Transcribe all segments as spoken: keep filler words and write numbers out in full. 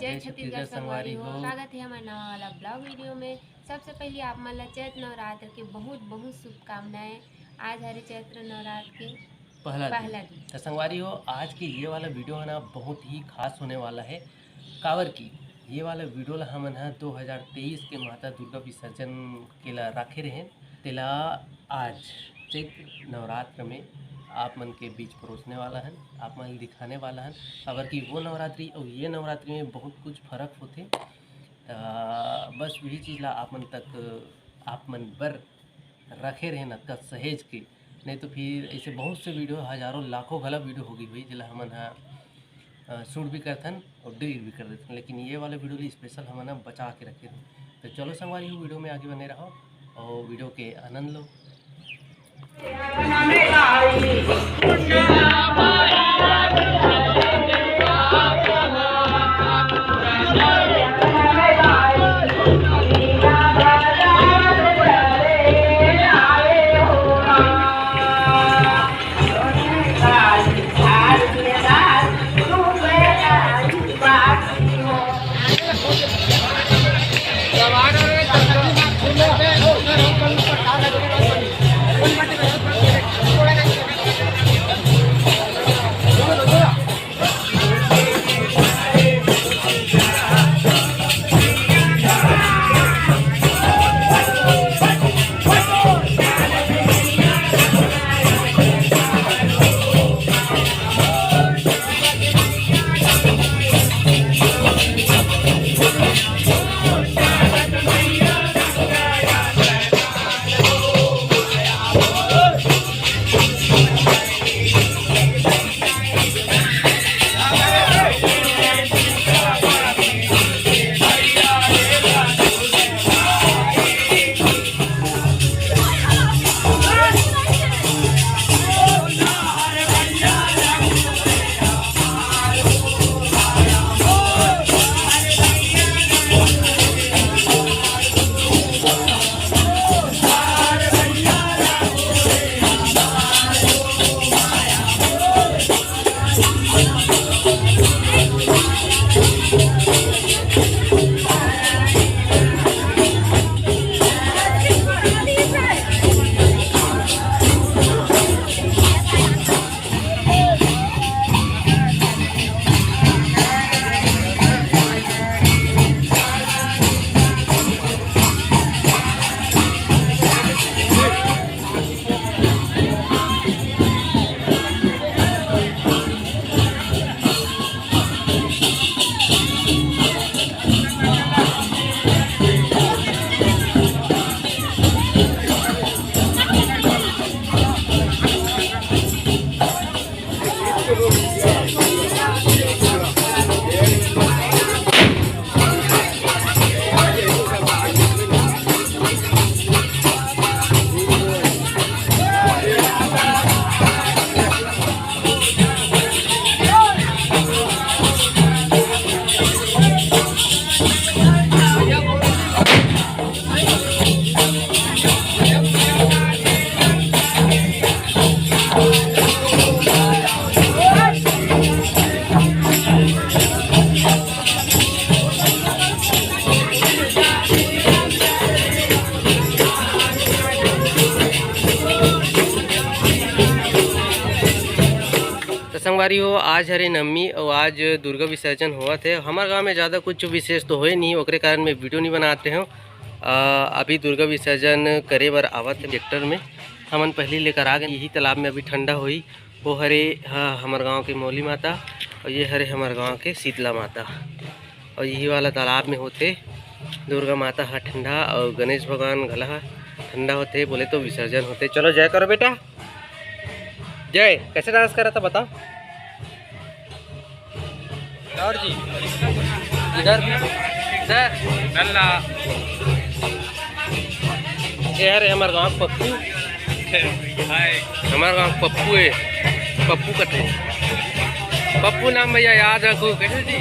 जय छत्तीसगढ़ संगवारी हो। स्वागत हे हमर नवा वाला vlog video में। सबसे पहले आप मन ला चैत नवरात्र के बहुत बहुत शुभकामनाएं। आज हरे चैत्र नवरात्र के पहला दिन। पहला दिन। त संगवारी हो, आज के ये वाला video है ना, बहुत ही खास होने वाला है। काबर कि ये वाला video ला हमन ह दो हज़ार तेईस के माता दुर्गा विसर्जन के ला राखे रहेन, तेला आज चैत्र नवरात्र में आप मन के बीच परोसने वाला हन, आप मन ल दिखाने वाला हन। काबर कि वो नवरात्रि अउ ये नवरात्रि में बहुत कुछ फर्क होथे। त बस वही चीज़ ला आप मन तक, आप मन बर रखे रहेन अतका सहेज के। नहीं तो फिर ऐसे बहुत से video, हजारों लाखों घला video होगे होही, जेला हमन ह, अ, shoot भी करथन और delete भी कर देथन, लेकिन ये वाला video ला special हमन ह बचा के रखे रहेन। तो चलो संगवारी हो, video में आगे बने रहो और video के आनंद लो। तो संगवारी हो, आज हरे नवमी अउ आज दुर्गा विसर्जन होवत हे। हमर गांव में ज़्यादा कुछ विशेष तो होए नहीं, ओकरे कारण मैं video नहीं बनाते हूँ। अ, अभी दुर्गा विसर्जन करे बर आवत हे tractor में, हमन पहली लेकर आ गए। यही तालाब में अभी ठंडा होई, वो हरे ह-, हमर गांव के मौली माता, और ये हरे हमर गांव के शीतला माता। और यही वाला तालाब में होथे दुर्गा माता ह ठंडा, और गणेश भगवान घला ह ठंडा होथे, बोले तो विसर्जन होथे। चलो जय करो बेटा, जय। कैसे dance कर रहा था बताओ। और जी, इधर सर नल्ला। ये हरे हमर गांव पप्पू। हाय। हमर गांव पप्पू है, पप्पू कथे। पप्पू नाम भैया याद रखो, कैसे जी?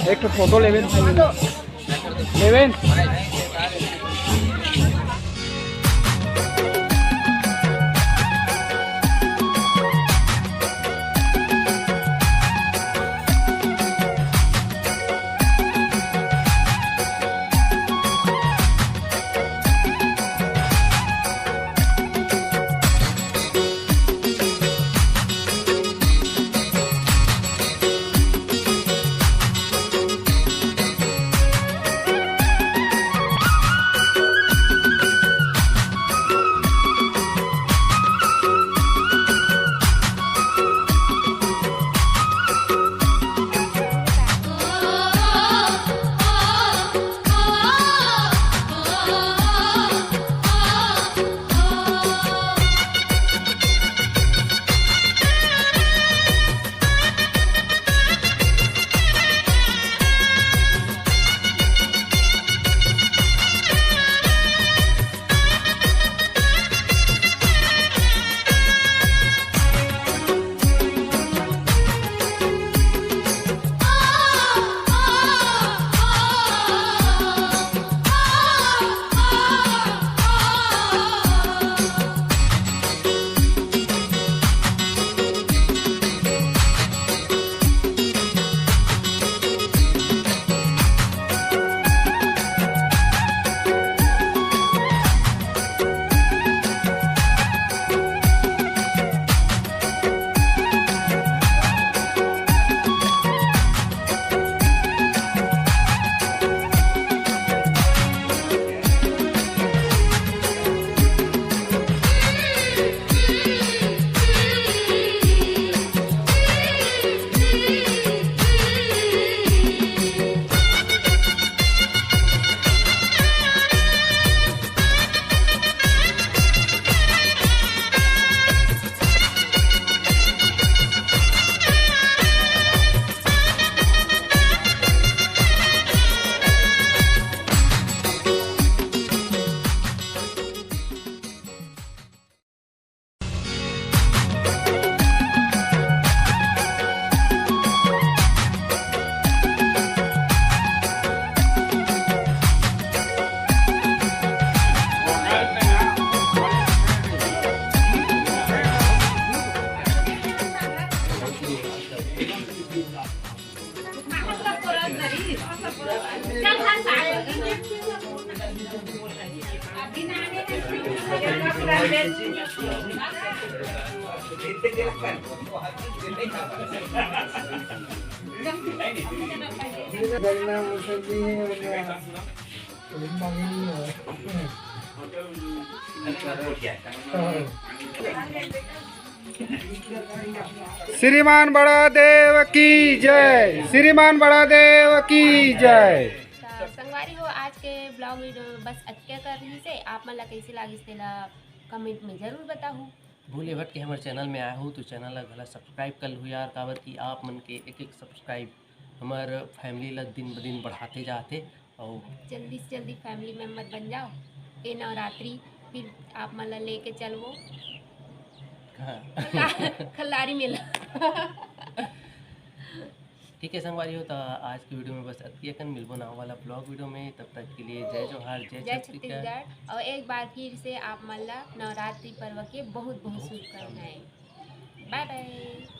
एक ठो फोटो लेवे। लेवे। श्रीमान बड़ा देव की जय, श्रीमान बड़ा देव की जय। त संगवारी हो, आज के ब्लॉग वीडियो में बस अतके कर रही से। आप मन ला कैसे लागिस तेला कमेंट में जरूर बताहू। भूले भटके हमर चैनल में आए हो तो चैनल ला घला सब्सक्राइब कर लहू यार, काबर कि आप मन के एक एक सब्सक्राइब हमर फैमिली ला दिन ब दिन बढ़ाते जाते। और जल्दी से जल्दी फैमिली मेंबर बन जाओ। ए नवरात्रि फिर आप मन ला लेके चलबो हाँ। खल्ला-, खल्लारी मेला। ठीक है संगवारी हो, तो आज के वीडियो में बस अतकी अकन। मिलबो नवा वाला ब्लॉग वीडियो में, तब तक के लिए जय जोहार, जय जय छत्तीसगढ़। छत्तीसगढ़। और एक बार फिर से आप मन ला नवरात्रि पर्व के बहुत बहुत बहुत शुभकामनाएं। बाय बाय।